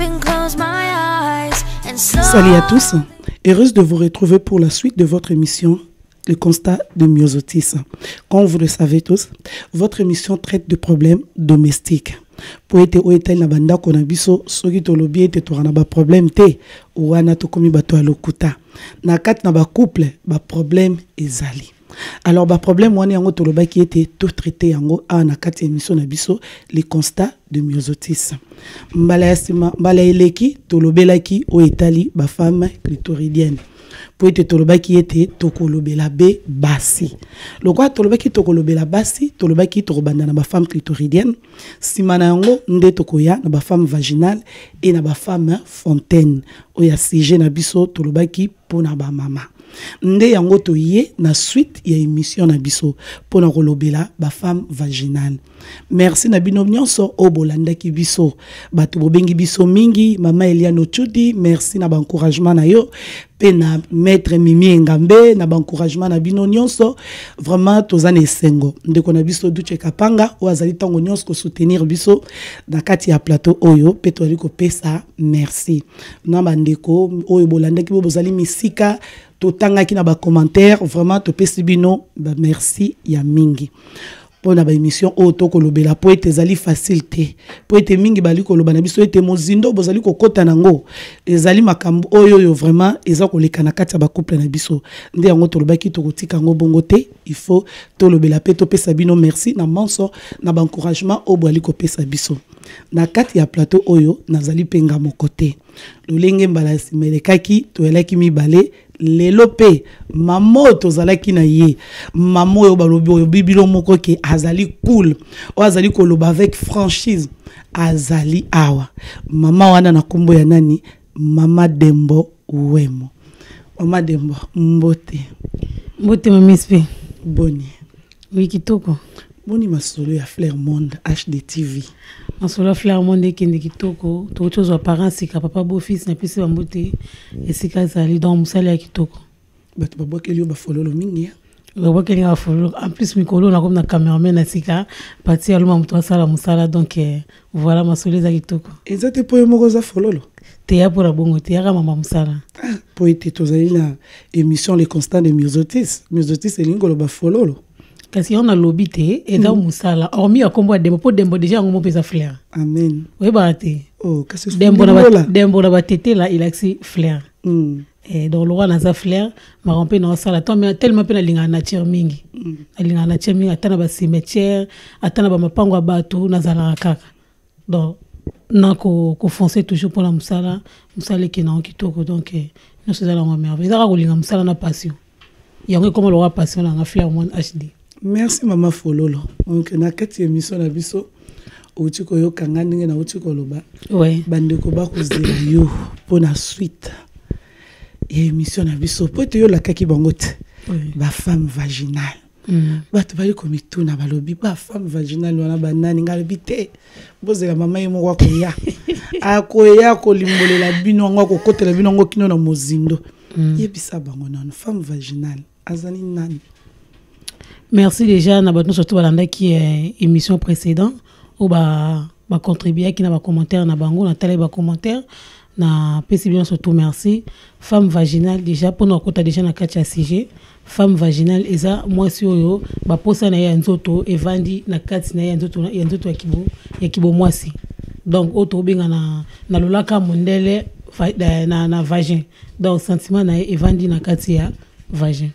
up and close my eyes and Salut à tous, heureuse de vous retrouver pour la suite de votre émission Le constat de myosotis. Comme vous le savez tous, votre émission traite de problèmes domestiques. Po ete oyo etali na bandako na biso, soki tolobi ete toka na baproblème te, wana tokomi bato ya lokuta. Na kati na bacouple, baproblème ezali. Alors baproblème wana, yango tolobaki ete totraite yango awa na kati ya émission na biso Le constat de myosotis. Mbala ya nsima, mbala eleki, tolobelaki oyo etali bafemme clitoridienne, po ete tolobaki ete tokolobela be basi. Lokola tolobaki tokolobela basi, tolobaki tokobanda na bafemme clitoridienne, nsima na yango nde tokoya na bafemme vaginale e na bafemme fontaine. Oyo ya sujet na biso tolobaki mpona bamama, nde yango toye na suite ya émission na biso mpona kolobela bafemme vaginale. Merci na bino nyonso oyo bolandaki biso, bato bobengi biso mingi. Mama Eliane Ochudi, merci na baencouragement na yo, mpe na maître Mimi Engambe, na baencouragement na bino nyonso. Vraiment toza na esengo. Ndeko na biso Duche Kapanga, oyo azali ntango nyonso kosoutenir biso na kati ya plateau oyo, mpe tozali kopesa merci na bandeko oyo bolandaki, bo bozali misika, totangaki na bacommentaire. Vraiment topesi bino bamerci ya mingi mpo na baémission oyo tokolobela, mpo ete ezali facile te, mpo ete mingi bali koloba na biso ete mozindo bozali kokɔta nango ezali makambo oyo oyo vraiment eza koleka na kati ya bacouple na biso. Nde yango tolobaki tokotika yango bongo te, il faut tolobela mpe topesa bino merci na manso na baencouragement oyo boali kopesa biso na kati ya plateau oyo. Nazali mpe nga moko te. Lolenge mbala ya nsima elekaki toyalaki mibale, lelo mpe mama oyo tozalaki na ye, mama oyo balobi oyo bibilo moko ke azali cool, oyo azali koloba avec franchise, azali awa. Mama wana na nkombo ya nani? Mama Dembo Wemo. Mama Dembo, mbote. Mbote, mama SP. Boni? Oui, kitoko. Boni masolo ya Flair Monde HD TV? Masolo ya Flair Monde ekende kitoko. Tokoki ozwa parent sika, papa beau-fils, napesi bambote esika azali. Donc mosala ya kitoko. Bato babwakeli yo bafololo mingi ya. Babwakeli nga bafololo. En plus mikolo nakomi na cameraman na sika, pati aluma, moto asala mosala. Donc voilà, masolo eza kitoko. Eza te mpo yo moko oza fololo? Teya mpona bongo te, yaka mama mosala. Ah, mpo ete tozali na émission Le constat de myosotis. Myosotis elingi koloba fololo. Kasi yango nalobi te, eza mosala, hormis ya nkombo ya Dembo, mpo Dembo déjà yango mo mpe eza fleur. Amen. Oyebaka te? Oh, kasi Dembo na limbola. Dembo na batetela elakisi fleur. Donc lokwa naza fleur, makambo mpe naosala tellement mpe nalingaka nature mingi. Nalingaka nature mingi, ata na bacimetière, ata na bamapango ya bato nazalaka kaka. Donc na kofonce toujours mpona mosala. Mosala ekende yango kitoko. Donc nyonso eza nango merveille, eza kaka kolinga mosala na passion. Yango ekoma lokwa passion nanga, Flair Monde HD. Merci mama fololo. Donc na kati ya émission na biso, outi koyoka nga ndenge nauti koloba. Bandeko bakozela yo mpo na suite ya émission na biso, mpo ete yo olakaki bango te bafemme vaginale. Bato bali komituna, balobi bafemme vaginale wana banani? Ngai alobi te, bozela mama ye moko akoya, akoya kolimbolela bino yango, akokotela bino yango kino na mozindo. Yebisa bango nano, femme vaginale azali nani? Merci déjà na bato nyonso to balandaki émission précédent, oyo bacontribuaki na bacommentaire na bango. Natalaki bacommentaire, napesi bino surtout merci. Femme vaginale déjà, mpona kokota déjà na kati ya sujet, femme vaginale eza mwasi oyo baposa na ye ya nzoto evandi na kati na ye ya nzoto ya kibo mwasi. Donc oyo tokobenga na lolaka mondele na vagin. Donc sentiment na ye evandi na kati ya vagin.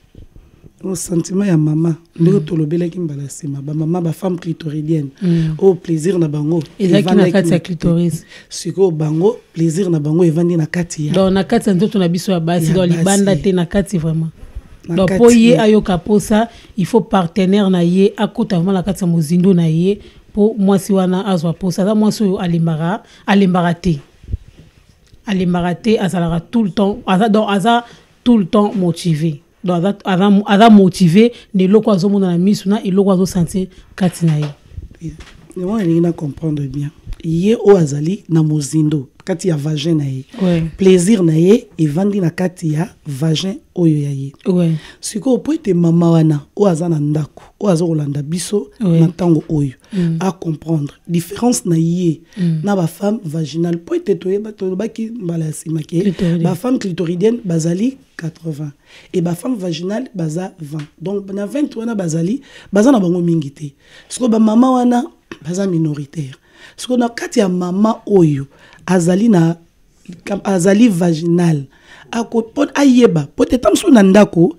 Sentiment ya mama, ndenge tolobelaki mbala nsima, bamama, bafemme clitoridienne, oyo plaisir na bango ezalaki na kati ya clitoris. Sikoyo bango plaisir na bango evandi na kati ya Donc na kati ya nzoto na biso ya basi. Donc libanda te, na kati vraiment. Donc mpo ye ayoka posa, il faut partenaire na ye akota vraiment na kati ya mozindo na ye mpo mwasi wana azwa posa. Aza mwasi oyo alembaka, alembaka te, alembaka te, azalaka tout le temps aza, donc aza tout le temps motivé. Donc aza motivé na eloko azomona na miso, na eloko azosentir kati na ye. Yango nalingi na comprendre bien. Ye oyo azali na mozindo kati ya vagin na ye, plaisir na ye evandi na kati ya vagin oyo ya ye. Sikoyo, po ete mama wana oyo aza na ndako, oyo aza kolanda biso na ntango oyo, acomprendre différence na ye na bafemme vaginale, po ete toyeba, tolobaki mbala ya nsima ke bafemme clitoridienne bazali 80 et bafemme vaginale baza 20. Donc na 20 wana bazali, baza na bango mingi te. Sikoyo bamama wana baza minoritaire. Sikoyo na kati ya mama oyo azali na azali vaginal, ako mpo ayeba, po te ta mosusu na ndako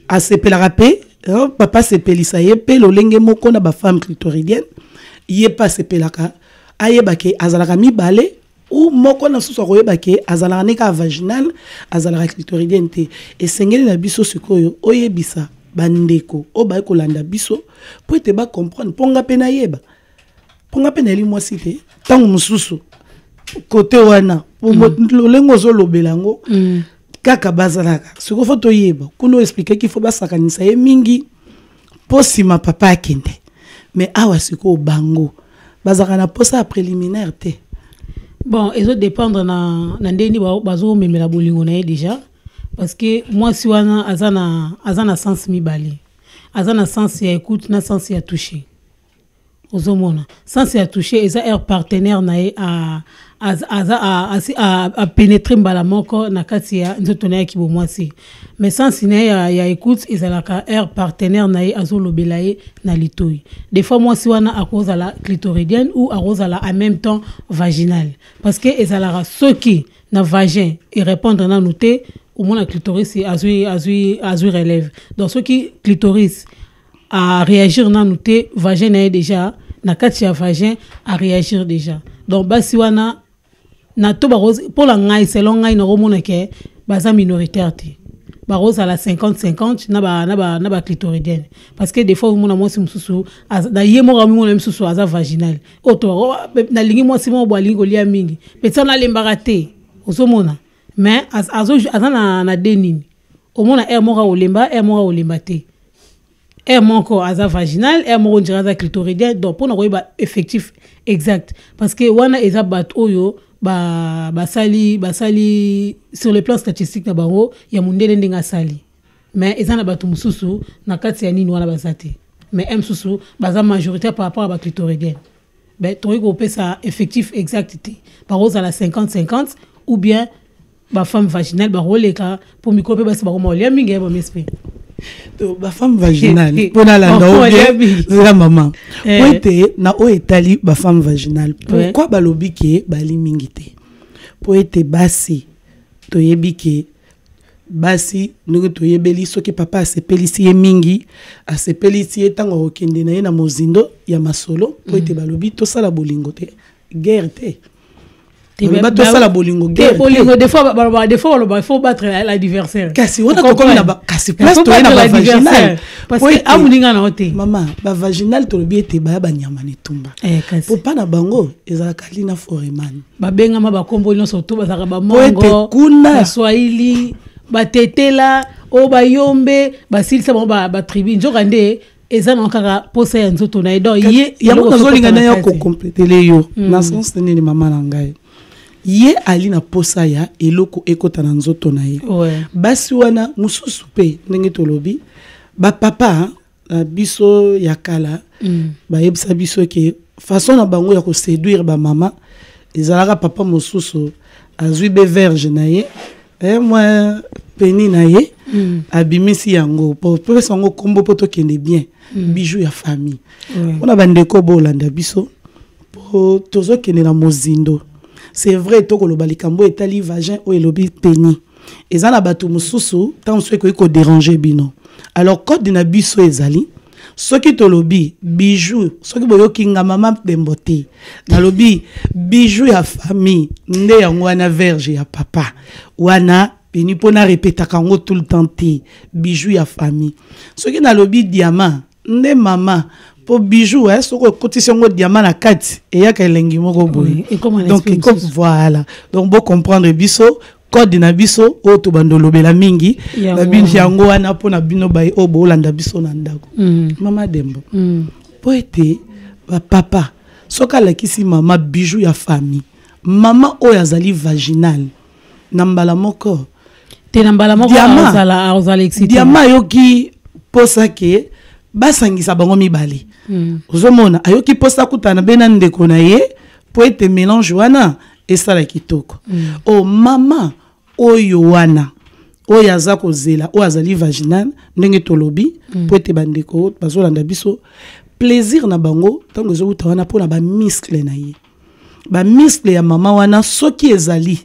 asepelaka mpe papa asepelisa ye mpe lolenge moko na bafemme clitoridienne, ye mpe asepelaka, ayeba ke azalaka mibale ou moko na susu, akoyeba ke azalaka ne kaka vaginal, azalaka clitoridienne te. Esengeli na biso sikoyo oyebisa bandeko oyo baye kolanda biso mpo ete bacomprendre, mpo nga mpe nayeba, mpo nga mpe nayeli mwasi te. Ntango mosusu kote wana, lolenge ozolobela yango, kaka bazalaka. Sikoyo faut toyeba kuna oexpliqueki, faut basakanisa ye mingi mpo nsima papa akende. Mais awa sikoyo bango bazalaka na posa ya préliminaire te. Bon, ezodépendre na ndenge bazomemela bolingo na ye déjà, parce que mwasi wana aza na sens mibale: aza na sens ya écoute na sens ya toucher. Ozomona, sens ya toucher eza aire partenaire na ye aza apénétre mbala moko na kati ya nzoto na ye ya kibomwasi. Mais sens na ye ya écoute ezalaka aire partenaire na ye azolobela ye na litoi. Des fois mwasi wana akozala clitoridienne ou akozala en même temps vaginale, parce que ezalaka soki na vagin erépondre nanu te, omona clitoris azwi relève. Donc soki clitoris a réagir nanu te, vagin na ye déjà, na kati ya vagin a réagir déjà. Donc basi wana na to mpola ngai, selon ngai, nakomona ke baza minoritaire te, bakozala 50-50 na baclitoridienne, parce que des fois omona mwasi mosusu na ye moko amimona mosusu aza vaginal. Oyo to nalingi mwasi moko bo alingi kolia mingi peti wana, alembaka te. Ozomona, mais aza na de nini, omona aire moko akolemba, aire moko akolemba te, aire moko aza vaginal, aire moko ondira aza clitoridien. Donc mpona koyeba effectif exact, parce que wana eza bato oyo basali sur le plan statistique na bango ya mondele ndenge asali. Mais eza na bato mosusu na kati ya nini wana baza te, mais mosusu baza majoritaire par rapport à baclitoridienne. Ben, tokoki kopesa effectif exact te, bakozala 50-50 ou bien bafemme vaginale bakoleka, mpo mikolo mpe basi bakoma kolia mingi ya bamesi mpe. Bafemme vaginale, mpo nalanda eza mama, po ete na oyo etali bafemme vaginale, pourquoi balobi ke bali mingi te? Mpo ete basi, toyebi ke basi, ndenge toyebeli, soki papa asepelisi ye mingi, asepelisi ye, ntango akokende na ye na mozindo ya masolo, mpo ete balobi tosala bolingo te, guerre te. Baloba tosala bolingo, guerre. Bolingo, des fois baloba, des fois baloba il faut battre l'adversaire. Kasi wana tokomi na kasi place toye na bavaginal. Parce que amoninga na te. Mama, bavaginal, tolobi ete baya banyama na etumba, po mpa na bango ezalaka lina foreman. Babengama bakombo nyonso to bazalaka bamongo, kuna baswahili, batetela, oyo bayombe, basilisa bango batribu. Nzoka nde eza na kaka posa ya nzoto na ye. Donc ye yango nazolinga na yo kocompléter yo na sens nini, mama na ngai. Ye ali na posa ya eloko ekota na nzoto na ye. Basi wana mosusu mpe, ndenge tolobi, bapapa na biso ya kala bayebisa biso ke façon na bango ya koséduire bamama ezalaka, papa mosusu azwi be verge na ye, mwa pénis na ye, abimisi yango po pesa yango nkombo mpo tokende bien, bijou ya famille. Mpona bandeko bolanda biso, po tozokende na mozindo, c'est vrai, tokoloba likambo etali vagin oyo elobi pénis, eza na bato mosusu ntango mosusu ekoki kodéranger bino. Alors code na biso ezali, soki tolobi bijou, soki boyoki nga mama Dembo te, nalobi bijou ya famille, nde yango wana verge ya papa wana, pénis, mpo narepetaka yango tout le temps te, bijou ya famille. Soki nalobi diamant nde mama, mpo bijou, soki okotisi yango diamant na kati, eyaka elengi moko boye. Donc voilà, donc bocomprendre biso code na biso oyo tobanda olobela mingi na bino, yango wana mpona bino baye oyo boolanda biso na ndako. Mama Dembo, mpo ete bapapa Soki alakisi mama bijou ya famille, mama oyo azali vaginal, na mbala moko te, na mbala moko azala excité. Diama ayoki posa ke basangisa bango mibale. Ozomona, ayoki posa akutana be na ndeko na ye po ete mélange wana esala kitoko. O mama oyo wana oyo aza kozela, oyo azali vaginal, ndenge tolobi, po ete bandeko bazolanda biso, plaisir na bango ntango ezowuta wana mpona bamuscle na ye, bamuscle ya mama wana, soki ezali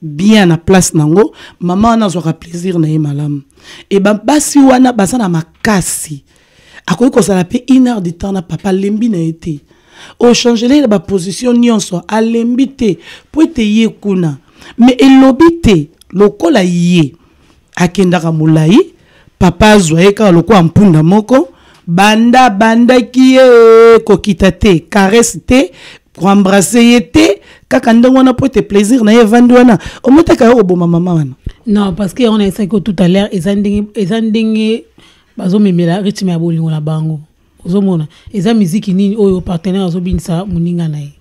bien na place nango, mama wana azwaka plaisir na ye malamu. E basi wana baza na makasi, akoki kozala mpe une heure de temps na papa, alembi na ye te. Ochangele na baposition nyonso, alembi te, po ete ye kuna. Mais elobi te lokola ye akendaka molai, papa azwa ye kaka lokola mpunda moko, banda bandaki ye kokita te, caresse te, koembrasser ye te, kaka ndenge wana, po ete plaisir na ye evandi wana. Omotaka yo koboma mama wana. Non, parce que on a essayé tout à l'heure, eza ndenge bazomemela rythme ya bolingo na bango. Ozomona, eza miziki nini oyo partenaire azobinisa moninga na ye,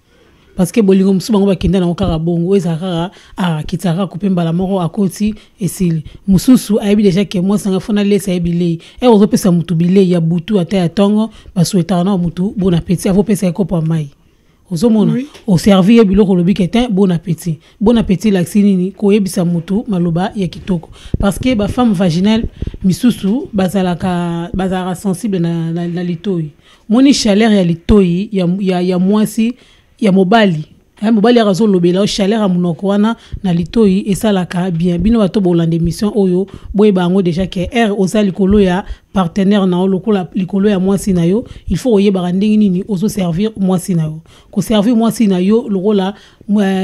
parce que bolingo mosusu bango bakenda nango kaka bongo, oyo ezala kaka akitaka kaka coupe mbala moko, akoti, esili. Mosusu ayebi déjà ke mwasi nanga fona lesa ye bilei. Ere ozopesa motu bilei ya butu ata ya ntongo, basouhaitaka na motu bon appétit, avopesa ye kopo ya mai. Ozomona, oservi ye biloko, olobi ke te, bon appétit. Bon appétit elakisi nini? Koyebisa motu maloba ya kitoko, parce que bafemme vaginale misusu bazalaka sensible na litoi. Moni chaleur ya litoi ya mwasi, ya mobali. Mobali yaka azolobela yo, chaleur ya monoko wana na litoi esalaka bien. Bino bato bolanda émission oyo, boyeba yango déjà ke r oza likolo ya partenaire na yo, lokola likolo ya mwasi na yo, il faut oyebaka ndenge nini ozoservir mwasi na yo. Koservir mwasi na yo lokola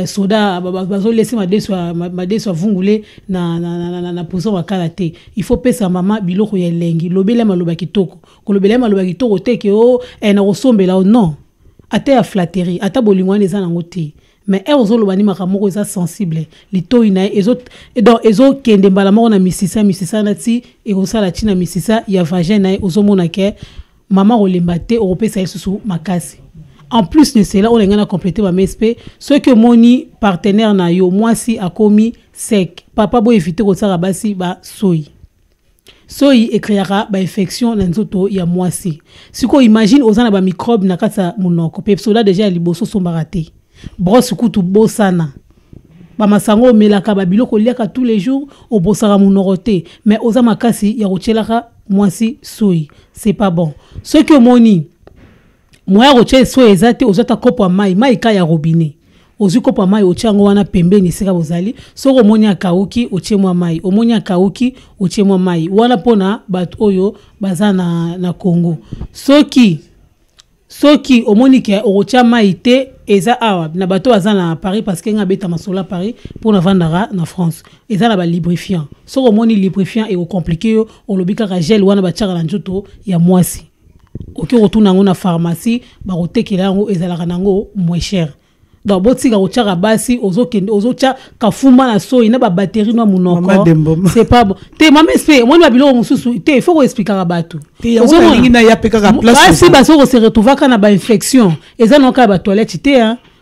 soda bazolesi madeso avungule na prison bakala te. Il faut pesa mama biloko ya elengi, lobela maloba kitoko. Kolobela ye maloba kitoko te ke o na kosombela o, non, ata ya flatterie, ata bolingo wana eza nango te. Mais ere ozoloba ni makambo moko eza sensible, litoi na ye donc ezokende mbala moko na misisa, misisa na ti ekosala ntina misisa ya vagin na ye. Ozomona ke mama kolemba te, okopesa ye susu makasi. En plus de cela, oyo ngai na compléter bamesi mpe, soki omoni partenaire na yo mwasi akomi sec, papa, boéviter kotiaka basi basoi. Soyi ecréaka bainfection na nzoto ya mwasi. Sikoyo imagine oza na bamicrobe na kati ya monoko mpe soda déjà ya liboso osombaka te brosse, kutu bosana bamasango omelaka, babiloko oliaka tous les jours, obosaka monoko te, mais oza makasi ya kotielaka mwasi soyi, c'est pas bon. Soki omoni moya kotia soyi eza te, ozwa ata kopo ya mai, mai ka ya robinet, ozwi kopo ya mai, otie yango wana pembeni esika bozali. Soki omoni akauki, otie mwa mai, omoni akauki, otie mwa mai wana. Mpona bato oyo baza na Congo, soki omoni ke okotia mai te, eza awa na bato baza na Paris, parce que nga abeta masolo ya Paris mpo navandaka na France, eza na balubrifiant. Soki omoni lubrifiant ekocompliquer yo, olobi kaka gel wana batiaka na nzoto ya mwasi, okoki kotuna yango na pharmacie, bakotekela yango, ezalaka nango moins cher. Donc botika kotiaka basi, ozokende ozotya kafumba na soi na babatterie na monoko, c'est pas bon te. Mama espe, omoni babiloko mosusu te, il faut koexpliquaka bato. Basi bazo kose retrouvaka na bainfection, eza na kaka batoilette te.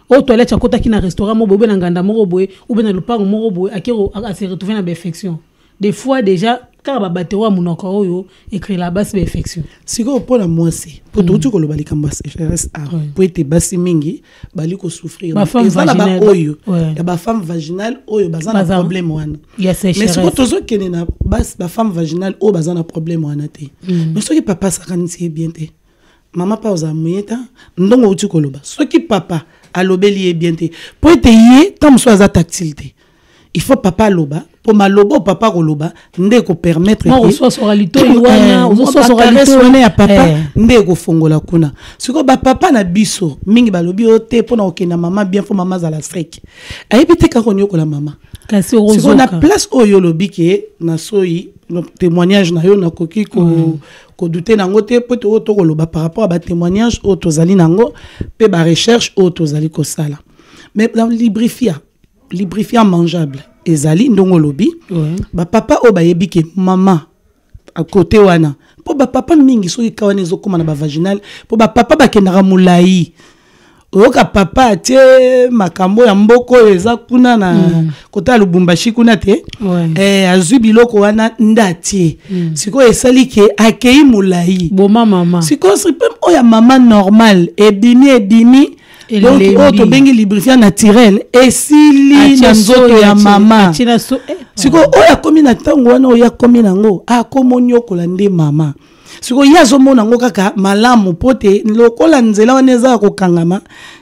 Oyo toilette akotaki na restaurant moko boye, ube na nganda moko boye, ube na lopango moko boye, ake ase retrouve na bainfection. Des fois déjà kaka babatterie ya monoko oyo ecréela basi bainfection. Sikoyo mpo na mwasi, mpo touti koloba likambo ya sécheresse awa, po ete basi mingi bali kosouffrir, eza na baoyo ya bafemme vaginale oyo baza na problème wana. Mais sikoyo tozokende na bafemme vaginale oyo baza na problème wana te. Mais soki papa asakanisi ye bien te, mama mpa ozala moye ta ndongo outi koloba, soki papa alobeli ye bien te, po ete ye ntango mosusu aza tactile te, il faut papa aloba, mpo maloba oyo papa koloba nde ekopermettre wana ya papa nde ekofongola kuna. Sikoyo bapapa na biso mingi balobi oyo te, mpona kokenda mama bien, faut mama azala sec. Ayebi te kaka onyokola mama. Sikoyo na place oyo olobi ke na soi témoignage na yo, nakoki kodouter nango te, po ete oyo tokoloba par rapport ya batémoignage oyo tozali nango mpe barecherche oyo tozali kosala. Mais na lubrifiant mangeable ezali ndongo olobi, bapapa oyo bayebi ke mama kote wana, mpo bapapa mingi soki ka wana ezokóma na bavaginal, mpo bapapa bakendaka molai. Oyoka papa atie makambo ya mboka oyo eza kuna na kota ya Lubumbashi kuna te. Eh, azwi biloko wana nde atie. Sikoyo esali ke akei molai. Boma mama. Sikoyo sperme oyo ya mama normal ebimi, ebimi, donc Elembi. oyo tobengi lubrifiant naturel esili Atie na nzoto soyi, ya mama. Atie na so, eh, Sikoyo oyo akomi na ntango wana, oyo akomi nango, akomi onyokola nde mama. Sikoyo ye azomona yango kaka malamu, mpo te lokola nzela wana eza ya kokangama,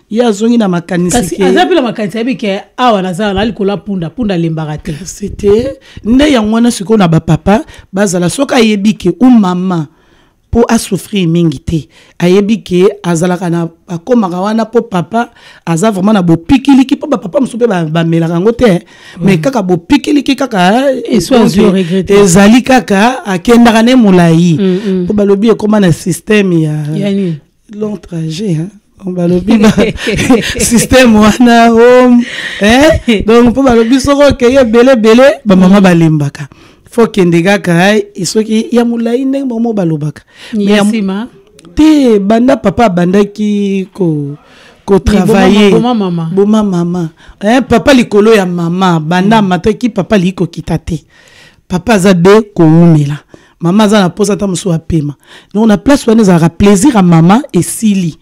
ye azongi na makanisi Kasi ke aza mpe na makanisi, ayebi ke awa naza na likolo ya punda, punda alembaka te. C'était nde yango wana. Sikoyo na bapapa bazala, soki ayebi ke u mama mpo asouffrir mingi te, ayebi ke azalaka na akomaka wana mpo papa aza vraiment na bopikiliki, mpo bapapa mosusu mpe bamelaka yango te, mais kaka bopikiliki kaka. Eso azwi Donc, oregretter. Ezali kaka akendaka ne molai, mpo balobi ekóma na système ya Ya nini? Long trajet, hein? Donc balobi ba système wana home, hein? Donc mpo balobi soki okei ebele ebele, bamama balembaka, fo kende kaka soki ya molai, ndenge bango balobaka. Mais ya nsima te, banda papa abandaki ko kotravailler. Boma mama. Boma mama, hein, papa likolo ya mama, banda amataki, papa alingi kokita te, papa aza de kowumela, mama aza na posa ata mosusu apema. Donc na place wana ezalaka plaisir ya mama esili.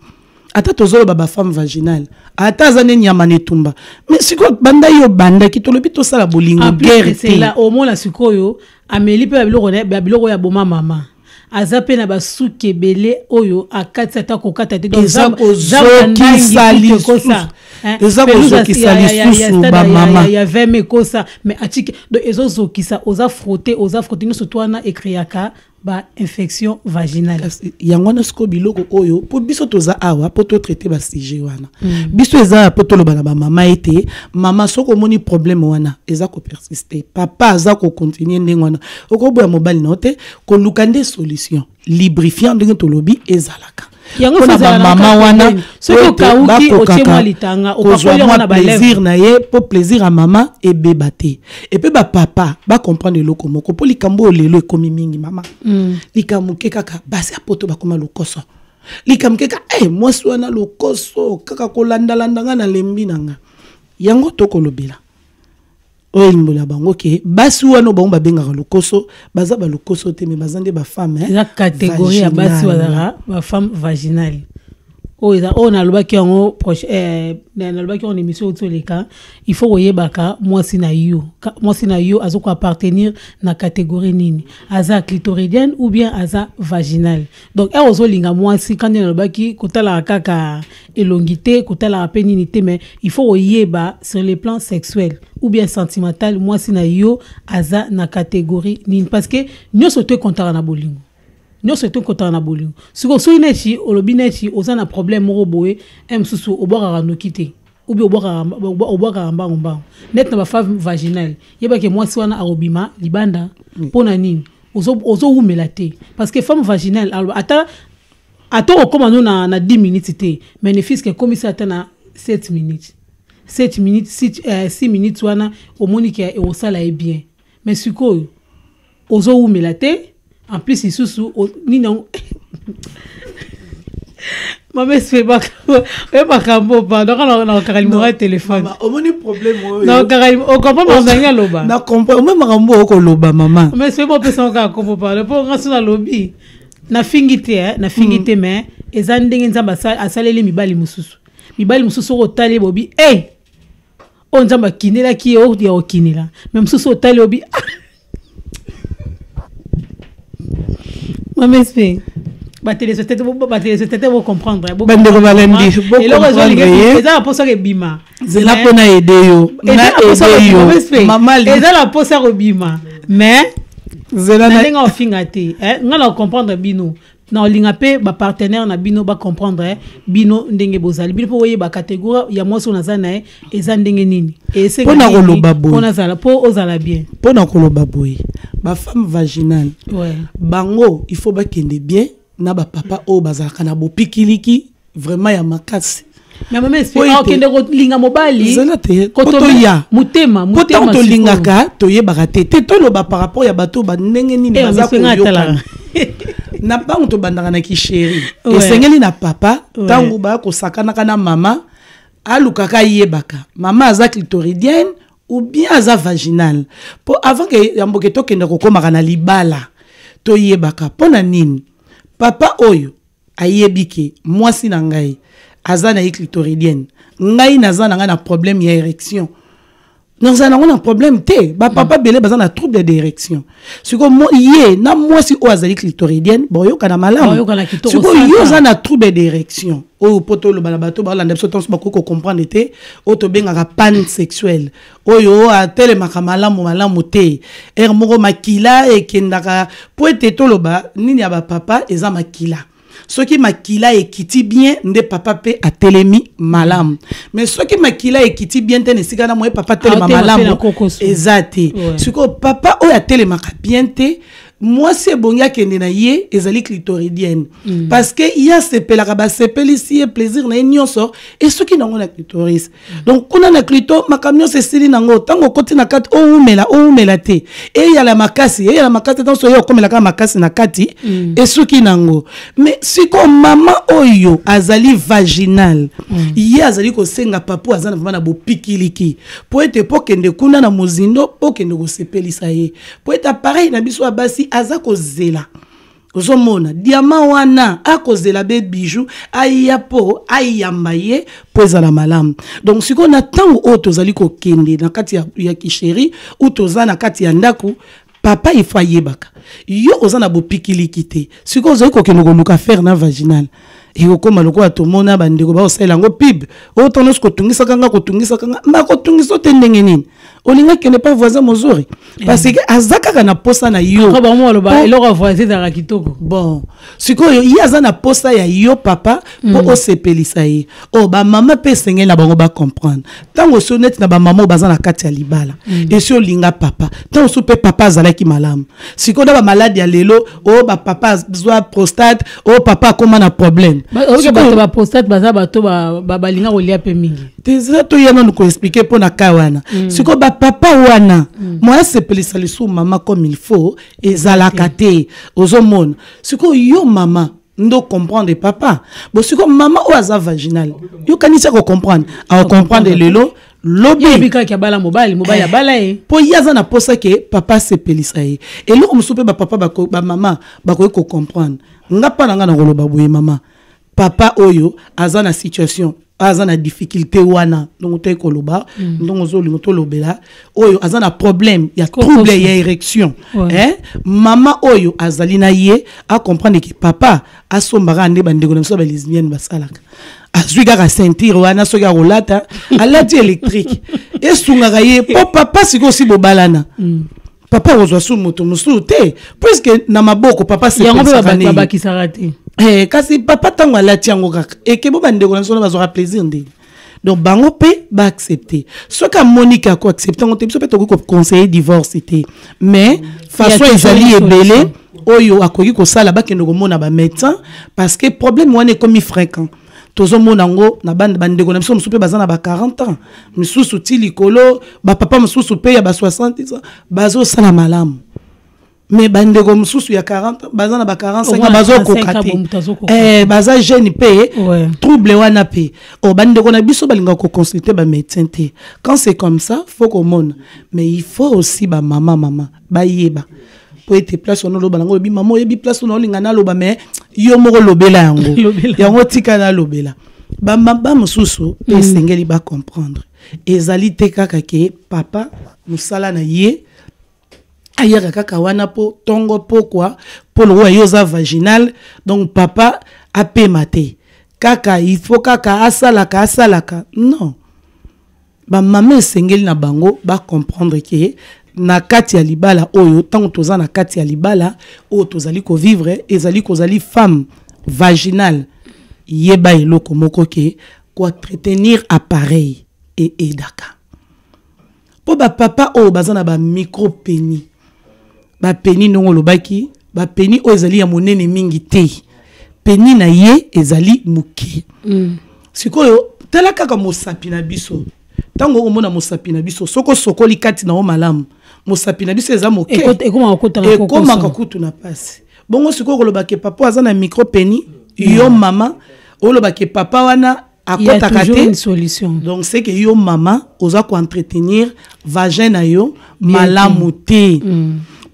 Ata tozoloba bafemme vaginale, ata aza nde nyama na etumba, mais sikoyo banda yo obandaki, tolobi tosala bolingo, En plus guerre de te. cela, omona sikoyo ameli mpe babiloko na ye, babiloko oyo aboma mama, aza mpe na basuki ebele oyo akati ata kokata te. Donc, Eza zamba kozokisa ndangi kutu lisusu. ekosa. Hein, Eza pelouse kozokisa lisusu bamama. Ya 20 ekosa, mais atiki, donc ezozokisa, oza frotte, oza frotte, nyonso to wana ecréaka bainfection vaginale. Kasi yango wana sikoyo biloko oyo, mpo biso toza awa mpo totraite basujet wana. Biso eza mpo toloba na bamama ete mama, soki omoni problème wana eza kopersiste, papa aza kocontinue ndenge wana, okoboya mobali na yo te, koluka nde solution. Lubrifiant, ndenge tolobi, ezalaka Yango mpona ezala na bamama kaka wana pembeni. Soki po ete okauki, bakokaka otie mwa litanga, kozwa opakoli yango mwa na balèvre. plaisir na ye, mpo plaisir ya mama ebeba te. Epe bapapa bacomprendre eloko moko, mpo likambo oyo lelo ekomi mingi, mama. Likambo moke kaka, basi ya poto bakoma lokoso. Likambo moke kaka, eh, mwasi wana lokoso kaka kolandalanda nga, nalembi na nga. Yango tokolobela oyo elimbola bango ke basi wana oyo bango babengaka lokoso, baza balokoso te, mais baza nde bafemme Eza catégorie ya basi vaginale. Bazalaka bafemme vaginale. Oyo eza oyo nalobaki yango nalobaki yango na émission oyo oleka. Il faut koyebaka mwasi na yo, mwasi na yo aza koappartenir na catégorie nini, aza clitoridienne ou bien aza vaginale. Donc ere ozolinga mwasi, kandi nalobaki, kotalaka kaka elongi te, kotalaka mpe nini te, mais il faut koyeba sur le plan sexuel ou bien sentimental mwasi na yo aza na catégorie nini, parce que nyonso to ekontaka na bolingo, nyonso to ekotaka na bolingo. Sikoyo soki neti olobi neti oza na problème moko boye, e mosusu obwakaka noki te, ou bien obwakaka mbango mbango, neti na bafemme vaginale, yebake mwasi wana akobima libanda. Mpo na nini ozowumela te? Parce que femme vaginale aloba ata okóma no na 10 minutes te, mais ne fût-ce que ekomisi ata na 7 minutes, 7 minutes, 6, 6 minutes wana, omoni ke ekosala ye bien. Mais sikoyo ozowumela te, en plus lisusu nini yango, mama Espe, oye makambo, pardon, kaka nakokaka numéro ya téléphone. Omoni problème oyo. Nakokaka, ocomprendre ozangi aloba. Na comprendre omoni makambo oyo okoloba, mama. Mama Espe, bopesa kaka kombo, pardon, mpo nga so nalobi, nafingi te, eh, nafingi te, mais eza ndenge Nzambe asaleli mibali mosusu. Mibali mosusu soki otali, bobi e oyo Nzambe akinelaki ye, oyo ya kokinela, mais mosusu otali, obi ah! Mama Espe, batéléspectateur bocomprendre. Bandeko balandi, eloko bocomprendre ye. Eza na mposa ebima. Nzela mpo na ede yo, na ede yo, mama. Eza na mposa kobima, mais nzela na ndenge ofinga te, eh, nga na comprendre bino, na olinga mpe bapartenaire na bino bacomprendre, eh, bino ndenge bozali bino, mpo oyeba catégorie ya mwasi oyo naza na ye eza ndenge nini. Esenga Mpo na nini koloba boye. mpo nazala, mpo ozala bien. Mpo na koloba boye, bafemme vaginale, bango il faut bakende bien na bapapa oyo bazalaka na bopikiliki vraiment ya makasi. Mais mama Espe, Po ete- okende kolinga mobali Zala te, po toya. motema Po motema ntango tolingaka, toyebaka te, toloba par rapport ya bato bandenge nini Eh, baza mama Espe, nga koyokana. atalaka. Na ntango tobandaka na kichéri, esengeli na papa, ntango baya kosakanaka na mama, alukaka ayebaka mama aza clitoridienne ou bien aza vaginal, mpo avant ke yambo ke tokende kokomaka na libala, toyebaka mpo na nini. Papa oyo ayebi ke mwasi na ngai aza na ye clitoridienne, ngai naza na ngai na problème ya érection, nazala nango na problème te. Bapapa ebele baza na trouble d'érection. Sikoyo ye na mwasi oyo azali clitoridienne boyokana malamu. Boyokana kitoko. Sikoyo yo sasa. oza na trouble d'érection oyo, mpo toloba na bato balanda biso ntanso bakoki kocomprendre te, oyo tobengaka panne sexuelle, oyo atelemaka malamu malamu te, ere moko makila ekendaka, po ete toloba nini ya bapapa eza makila. Soki makila ekiti bien, nde papa mpe atelemi malamu. Mais soki makila ekiti bien te na esika na moye papa atelema Atelema mpe na malamu kokoso. eza te. Sikoyo papa oyo atelemaka bien te, mwasi ebongi akende na ye ezali clitoridienne, parce que ye asepelaka, basepelisi ye, plaisir na ye nyonso esoki nango na clitoris. Donc kuna na clito, makambo nyonso esili nango. Ntango okoti na kati, owumela owumela te, eyala makasi, eyala makasi, ntango so ye okomela kaka makasi na kati, esuki nango. Mais sikoyo mama oyo azali vaginal, ye azali kosenga papa oyo aza na vraiment na bopikiliki, po ete mpo kende kuna na mozindo, mpo kende kosepelisa ye, po ete appareil na biso ya basi aza kozela. Ozomona diamant wana, akozela be bijou aya mpo ayamba ye mpo ezala malamu. Donc sikoyo na ntango oyo tozali kokende na kati ya kichéri ou toza na kati ya ndako, papa il faut ayebaka yo oza na bopikiliki te. Sikoyo ozali kokende koluka affaire na vaginal, ekokóma lokola tomona bandeko baosalela yango pub oyo ntango nyonso kotungisaka nga, kotungisaka nga, bakotungisa te. Ndenge nini olingi akende pa voisin mozuri? Parce que aza kaka na posa na yo. Après, bango baloba eloko ya voisin ezalaka kitoko. Bon, sikoyo ye aza na posa ya yo papa mpo osepelisa ye. Oyo bamama mpe esengeli na bango bacomprendre, ntango osi neti na bamama oyo baza na kati ya libala, esi olinga papa, ntango osi mpe papa azalaki malamu. Sikoyo na bamaladi ya lelo oyo, bapapa azwa prostate, oyo papa akóma na problème. Oyoki bato ba prostate baza bato balinga kolia mpe mingi. Teza toya nanu koexpliquer mpo na ka wana. Sikoyo bapapa wana, moya asepelisa lisusu mama comme il faut ezalaka te. Ozomona sikoyo yo mama ndo comprendre papa. Bo sikoyo mama oyo aza vaginal, yokanisi akocomprendre, akocomprendre lelo lobi. Yebi kaka abala mobali, mobali abala ye. Mpo ye aza na posa ke papa asepelisa ye. Eloko mosusu mpe bapapa bamama bakoki kocomprendre, nga mpa na nga na koloba boye: mama, papa oyo aza na situation, aza na difficulté wana, ndongo toyi koloba, ndongo ozolinga tolobela, oyo aza na problème ya trouble ya érection, hein? Mama oyo azali na ye acomprendre ke papa asombaka nde bandeko na biso balesbienne basalaka, azwi kaka ceinture wana, soki akolata alati électrique, esungaka ye. Mpo papa sikoyo osi bobalana, papa akozwa su moto mosusu te, puisque na maboko papa yango mpe asepelisaka ne ye. Babakisaka te. Kasi papa ntango alati yango kaka ekebo, bandeko na biso wana bazwaka plaisir ndenge. Donc bango mpe baaccepte. Soki amoni ke akoaccepte yango te, biso mpe tokoki koconseiller divorce te, mais façon toujours ezali une ebele solution. Oyo akoki kosala, bakende komona bamédecin, parce que problème wana ekomi fréquent. Tozomona yango na bandeko na biso mosusu mpe baza na ba 40 ans, misusu ti likolo, bapapa mosusu mpe ya ba 60 ans bazosala malamu, mais bandeko mosusu ya 40 baza na ba 45 ans bazokoka te. Baza jeune mpe trouble wana mpe o bandeko na biso balingaka koconsulte bamédecin te. Quand c'est comme ça, faut komona. Mais il faut aussi bamama, mama bayeba po ete place wana oloba nango, olobi mama oyebi place wana olinga naloba, mais yo moko lobela yango, yango tika nalobela. Bamama mosusu mpe esengeli bacomprendre, ezali te kaka ke papa mosala na ye ayaka kaka wana mpo ntongo pokwa, mpo lokola ye oza vaginal, donc papa apema te kaka, il faut kaka asalaka asalaka. Non, bamama esengeli na bango bacomprendre ke na kati ya libala oyo, ntango toza na kati ya libala oyo tozali kovivre, ezali kozali femme vaginale, yeba eloko moko ke koentretenir appareil eaidaka, mpo bapapa oyo baza na bamicropénis, bapénis ndongo olobaki, bapénis oyo ezali ya monene mingi te, pénis na ye ezali moke. Sikoyo tala kaka mosapi na biso, ntango okomona mosapi na biso, soki osokoli kati na yo malamu, mosapi na biso eza moke, ekomaka kutu na pasi. Bongo sikoyo koloba ke papa aza na micro pénis, yo mama oloba ke papa wana akotaka te, solution. Donc c'est que yo mama oza koentretenir vagin na yo malamu te.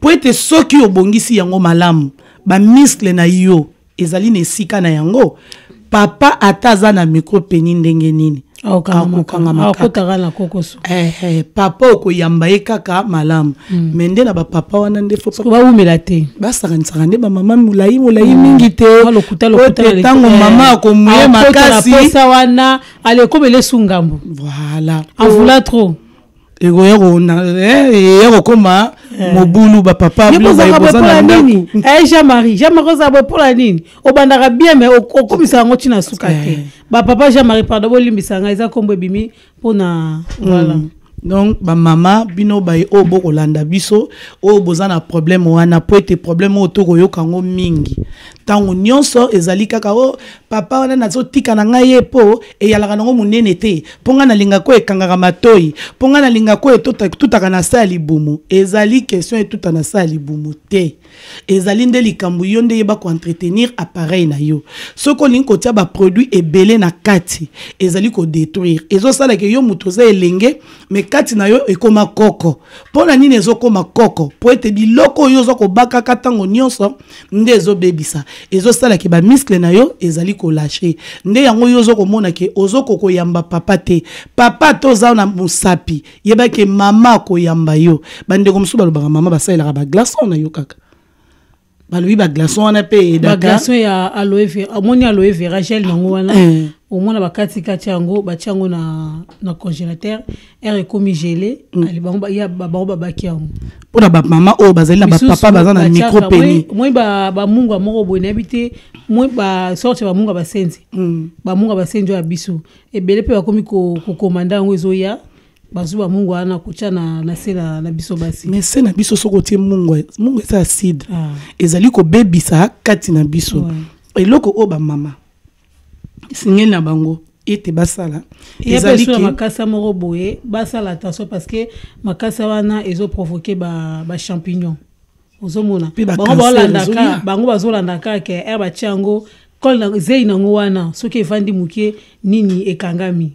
Po ete soki obongisi yango malamu, bamuscle na yo ezali na esika na yango, papa ata aza na micro pénis ndenge nini, akokangama akotaka na kokoso. Papa okoyamba ye kaka malamu. Mais nde na bapapa wana nde faut bawumela te. Basakanisaka nde bamama molai molai mingi te. Lokuta, lokuta. Ntango mama akomuye makasi posa wana, ale ekomela esu ngambo. Voilà. En voulant trop. Ekoya eya kokóma mobulu, bapapa. Mpona nini? Jean Marie, Jean Marie, ozala boye mpona nini? Obandaka bien, mais okomisa yango ntina suka te. Bapapa Jean Marie, pardon, bolimbisa ngai, eza nkombo ebimi mpona, voilà. Donc bamama, bino baye oyo bokolanda biso, oyo boza na problème wana, po ete problème oyo tokoyoka yango mingi ntango nyonso ezali kaka o papa wana nazotika na ngai ye mpo eyalaka nango monene te, mpo ngai nalingaka oyo ekangaka matoi, mpo ngai nalingaka oyo etutaka na sa ya libumu. Ezali question etuta na sa ya libumu te, ezali nde likambo yo nde yeba koentretenir appareil na yo. Soki olingi kotia baproduit ebele na kati, ezali kodétruire, ezosalaka yo moto oza elenge, mais kati na yo ekóma koko. Mpo na nini ezokóma koko? Mpo ete biloko oyo oza kobakaka ntango nyonso nde ezobebisa, ezosalaka bamuscle na yo ezali kolâcher. Nde yango yo ozokomona ke ozokokoyamba papa te. Papa to oza na mosapi, yebake mama akoyamba yo. Bandeko mosusu balobaka mama basalelaka baglaçon na yo kaka, balobi baglaçon wana mpe. Baglaçon ya aloe vera, omoni aloe vera gel nango wana, omona bakatikati yango, batia yango na congélateur, aire ekomi gelé. Bango babaki yango. Mpona bamama oyo bazali na bapapa baza na micro pénis. Moi bamungwa moko boye, nayebi te, moi basorte ya bamungwa basenzi, bamungwa basenzi oyo ya biso ebele mpe bakomi kokomanda yango, ezoya, bazwi bamungwa wana kotya na se na biso basi. Mais se na biso, soki otie mungwa, mungwa eza acide. Ezali kobebisa kati na biso. Eloko oyo bamama esengeli na bango ete basala ezali makasa moko boye, basala attention, parce que makasa wana ezoprovoke bachampignon ba ozomona bango baolandaka, bango bazolanda kaka ke ere batia yango kole zei nango wana, soki evandi moke nini ekangami.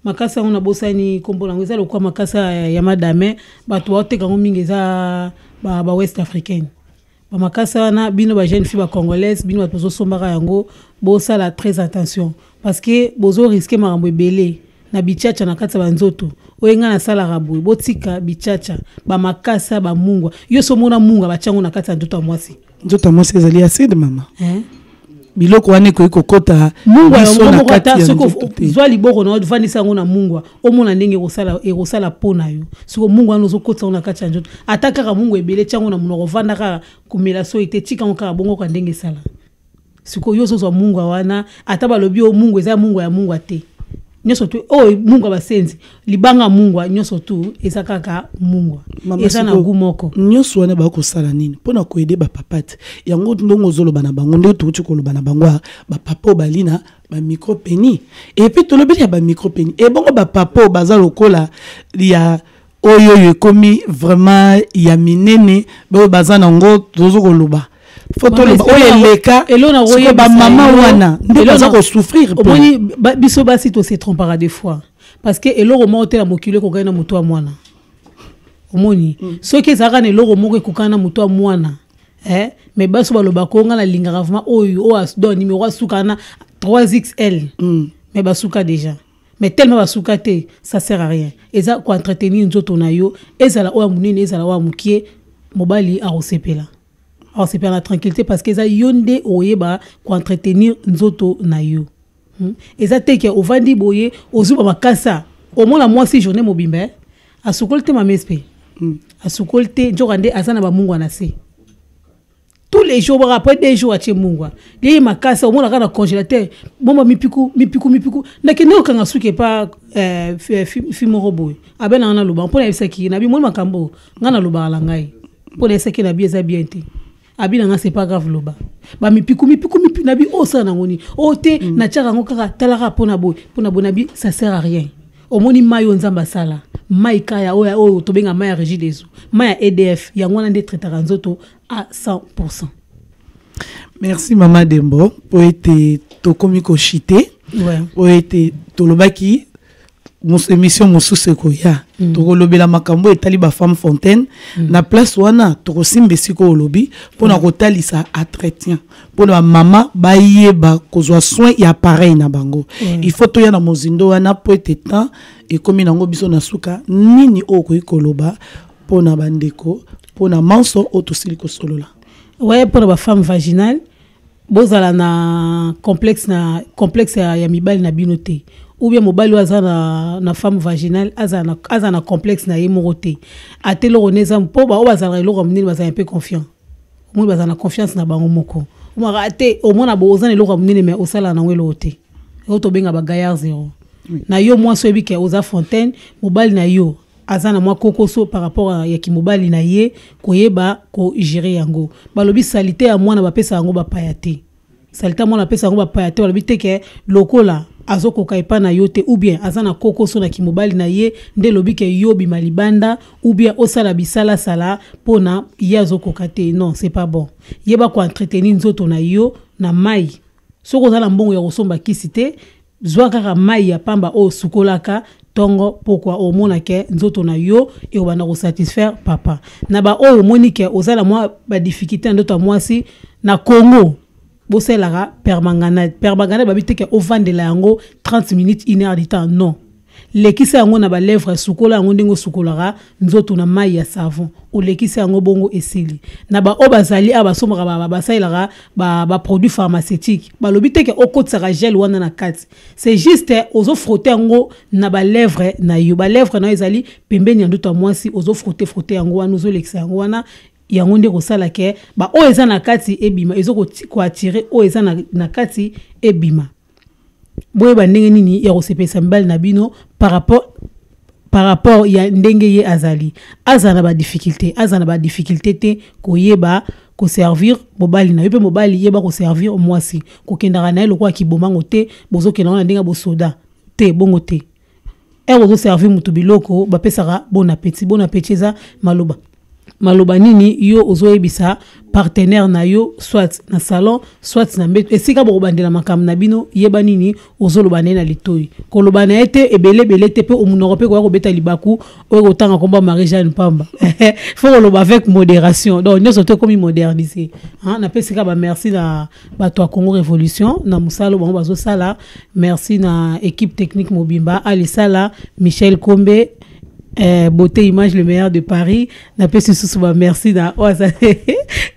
Makasa yango nabosani nkombo nango, eza lokwa makasa ya madame, bato baoteka yango mingi eza ba West africaine. Bamakasa wana, bino bajeune fille bacongolaise, bino bato bozosombaka yango, bosala très attention, parce que bozorisquer makambo ebele na bichacha na kati ya banzoto. Oyo ngai nasalaka boye, botika bichacha, bamakasa, bamungwa. Yo so omona mungwa batia yango na kati ya nzoto ya mwasi. Nzoto ya mwasi ezali acide, mama. Biloko wana ekoki kokɔta. Mungwa yango moko, ata soki zwa liboko na ovandisa yango na mungwa, omona ndenge ekosala mpo na yo. Soki mungwa wana ozokotisa yango na kati ya nzoto, ata kaka mungwa ebele, tia yango na monoko, ovanda kaka, komela soi te, tika yango kaka bongo, ka ndenge esala. Sikoyo yo ozozwa mungwa wana, ata balobi oyo mungwa eza mungwa ya mungwa te, nyonso tu oyo mungwa basenzi, libanga mungwa, nyonso tu eza kaka mungwa, eza na gu moko. Nyonso wana bakosala nini mpona koaider bapapa te? Yango ndongo ozoloba na bango, ndenge touti koloba na bango, bapapa oyo bali na bamicro pénis, et puis tolobeli ya bamicro pénis, ebongo bapapa oyo baza lokola ya oyo oyo ekomi vraiment ya minene, oyo baza nango, tozo koloba, faut toloba oyo eleka. Sikoyo bamama wana nde baza kosouffrir. Omoni, biso basi tose trompaka des fois, parce que eloko moko te na mokili ekokani na moto ya mwana. Omoni, soki ezalaka na eloko moko ekokani na moto ya mwana, mais basi balobaka o ngai nalingaka vraiment oyo oyo donc numéro asuka na 3 XL. Mais basuka déjà, mais tellement basuka te, ça sert à rien. Eza koentretenir nzoto na yo, ezala oyo ya monene, ezala oyo ya mokie, mobali akosepela, akosepela na tranquillité, parce que eza yo nde oyeba koentretenir nzoto na yo. Eza te ke ovandi boye, ozwi bamakasa, omona mwasi journée mobimba, asukoli te, mamesi mpe asukoli te, nzoka nde aza na bamungwa na se tous les jours. Baka après 2 jours atie mungwa liye makasi, omonaka na congélateur bomba mipiku mipiku mipiku. Nakende kokanga suki epa fi moko boye, abe nanga naloba mpo nayebisaki nabi moni makambo ngai nalobaka na ngai, mpo nayebisaki nabi eza bien te. Abi na nga c'est pas grave, loba bamipiku mipiku mipiku. Nabi oyo osala nango nini? Oyo te, natiaka yango kaka, talaka mpona boye, mpona boye. Nabi ça sert à rien. Omoni mai oyo Nzambe asala, mai kaya oyo, oyo tobenga mai ya Régie des eaux, mai ya EDF, yango wana nde traitaka nzoto à 100. Merci mama Dembo po ete tokomi koshite, po ete tolobaki émission mosusu ekoya, tokolobela makambo etali bafemme fontaine. Na place wana tokosimba esika olobi mpona kotalisa entretien, mpona bamama bayeba kozwa soin ya appareil na bango. Il faut toya na mozindo wana mpo ete temps ekomi nango biso na suka. Nini oyo okoki koloba mpona bandeko, mpona manso oyo tosili kosolola? Ouais, mpona bafemme vaginale, bozala na complexe, na complexe ya mibali na bino te, ou bien mobali oyo aza na femme vaginale aza na complexe na ye moko te. Ate eloko ne eza mpo baoyo bazalaka eloko ya monene, bazala un peu confiant. Omoni, bazala na confiance na bango moko. Omaka ate omona bo oza na eloko ya monene, mais osala nango eloko te. Oyo tobenga bagaillard zéro. Na yo mwasi, oyebi ke oza fontaine, mobali na yo aza na mwa kokoso par rapport ya kimobali na ye, koyeba kogérer yango. Balobi saleté ya mwana bapesa yango bapaya te. Saleté ya mwana bapesa yango bapaya te. Balobi te ke lokola azokoka epa na yo te, ou bien aza na kokoso na kimobali na ye, nde elobi ke yo bima libanda, ou bien osala bisalasala mpona ye azokoka te. Non, c'est pas bon. Yeba koentretenir nzoto na yo na mai. Soki oza na mbongo ya kosomba kisi te, zwa kaka mai ya pamba oyo osukolaka ntongo pokwa. Omona ke nzoto na yo ekobanda kosatisfaire papa. Na baoyo omoni ke oza na mwa badifficulté na ndoto ya mwasi, na Congo bosalelaka permanganate. Permanganate, babi te ke ovandela yango 30 minutes, une heure du temps, non. Lekisa yango na balèvre, sukola yango ndenge osukolaka nzoto na mai ya savon. Olekisi yango bongo, esili. Na baoyo bazali awa basombaka, basalelaka baproduit pharmaceutique, balobi te ke okotisaka gel wana na kati. C'est juste ozofrotte yango na balèvre na yo. Balèvre na yo ezali pembeni ya ndoto ya mwasi, ozofrotte frotte yango wana, ozolekisa yango wana. Yango nde kosala ke baoyo eza na kati ebima, ezokoattirer oyo eza na kati ebima. Boyeba ndenge nini ya kosepelisa mibali na bino par rapport ya ndenge ye azali. Azala na badifficulté, azala na badifficulté te, koyeba koservir mobali na yo. Mpe mobali, yeba koservir mwasi. Kokendaka na ye lokola kibomango te, bozokenda wana ndenge ya bosoda te, bongo te. Ere ozoservir moto biloko, bapesaka bon appétit. Bon appétit eza maloba. Maloba nini yo ozoyebisa partenaire na yo, soit na salon, soit na mbeto, esika bokobandela makambo na bino? Yeba nini ozoloba na ye na litoi. Koloba na ye te ebele ebele te, mpe omonoko mpe koya kobeta libaku oyo kotanga komba Marie Jeanne pamba. Faut koloba avec modération. Donc nyonso to ekomi modernisé. Napesi kaka bamerci na bato ya Congo Révolution na mosala bango bazosala. Merci na équipe technique mobimba, Alisala, Michel Kombe, Beauté Image, le meilleur de Paris. Napesi lisusu bamerci na oyo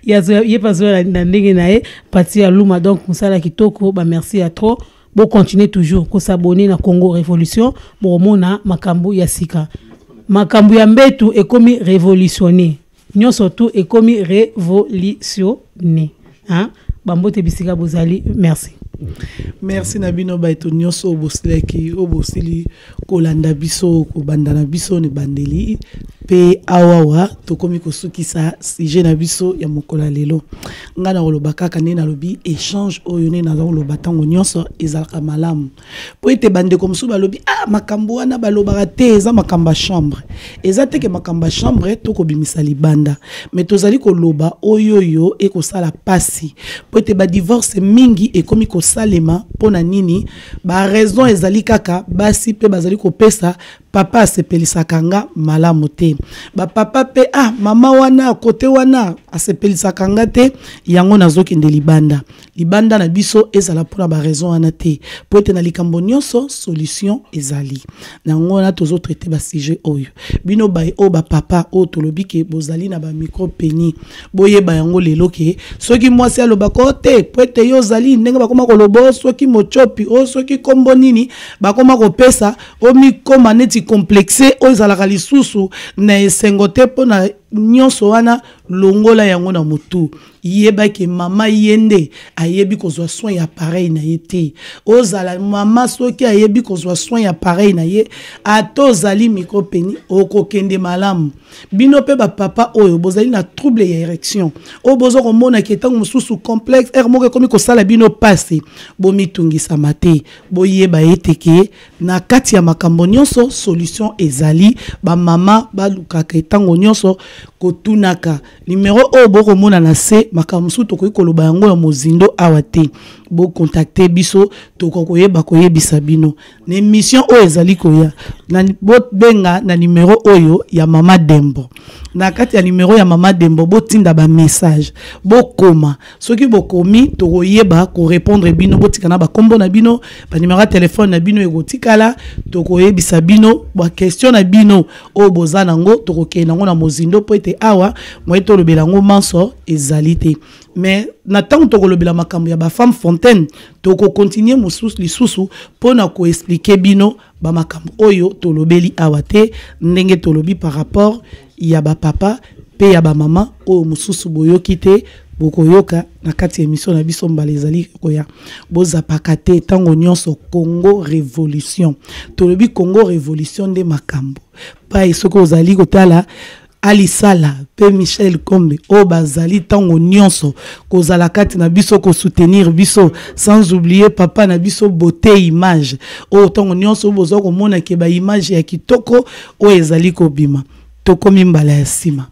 ye mpe azoya na ndenge na ye, pati ya Luma. Donc mosala kitoko, bamerci ya trop. Bocontinue toujours kos'abonner na Congo Révolution, bokomona makambo ya sika. Makambo ya mbetu ekomi révolutionné, nyonso tu ekomi révolutionné, hein? Bambote bisika bozali, merci. Merci na bino bato nyonso oyo bosilaki, oyo bosili kolanda biso, kobanda na biso na ebandeli mpe awawa tokomi kosukisa sujet na biso ya mokolo ya lelo. Ngai na koloba kaka nde nalobi, échange oyo nde naza koloba ntango nyonso ezalaka malamu, mpo ete bandeko mosusu balobi: "Ah, makambo wana balobaka te, eza makambo ya chambre." Eza te ke makambo ya chambre tokobimisa libanda, mais tozali koloba oyo oyo ekosala pasi, mpo ete badivorce mingi ekomi kosalema. Mpo na nini? Baraison ezali kaka basi mpe bazali kopesa: "Papa asepelisaka nga malamu te." Bapapa mpe: "Ah, mama wana kote wana asepelisaka nga te, yango nazokende libanda." Libanda na biso ezala mpona baraison wana te, mpo ete na likambo nyonso solution ezali. Na yango wana tozotraite basujet oyo. Bino baye oyo bapapa oyo tolobi ke bozali na bamicro-pénis, boyeba yango lelo ke soki mwasi alobaka o te, po ete yo ozali ndenge bakoma koloba o soki mochopi o soki nkombo nini bakoma kopesa, omikoma neti complexe oyo ezalaka lisusu na esengo te. Mpo na nyonso wana, longola yango na motu. Yebaki mama ye nde ayebi kozwa soin ya appareil na ye te. Ozala mama, soki ayebi kozwa soin ya appareil na ye, ata ozali micro-pénis, okokende malamu. Bino mpe bapapa oyo bozali na trouble ya érection, oyo boza komonaki ntango mosusu complexe, ere moko ekomi kosala bino pasi, bomitungisama te. Boyeba ete ke Na kati ya makambo nyonso, solution ezali. Bamama balukaka ntango nyonso kotunaka numero oyo bokomona na se. Makambo mosusu tokoki koloba yango ya mozindo awa te. Bocontacter biso, tokoki koyeba koyebisa bino na émission oyo ezali koya. Na bobenga na numero oyo ya Mama Dembo. Na kati ya numero ya Mama Dembo, botinda bamessage, bokoma. Soki bokomi, tokoyeba korépondre bino. Botika na bakombo na bino, banumero ya telefone na bino ekotikala. Tokoyebisa bino baquestion na bino oyo boza nango, tokokende yango na mozindo, mpo ete awa moye tolobela yango manso ezali te. Mais na ntango tokolobela makambo ya bafemme fontaine, tokocontinuer mosusu lisusu mpona koexpliquer bino bamakambo oyo tolobeli awa te, ndenge tolobi par rapport ya bapapa mpe ya bamama. Oyo mosusu boyoki te, bokoyoka na kati ya émission na biso mbala ezali koya. Bozapaka te ntango nyonso Congo Révolution. Tolobi Congo Révolution nde makambo pai. Soki ozali kotala Alisala mpe Michel Kombe oyo bazali ntango nyonso kozala kati na biso, kosoutenir biso, sans oublier papa na biso Beauté Image, oyo ntango nyonso bozwa komona ke baimage ya kitoko oyo ezali kobima. Tokomi mbala ya nsima.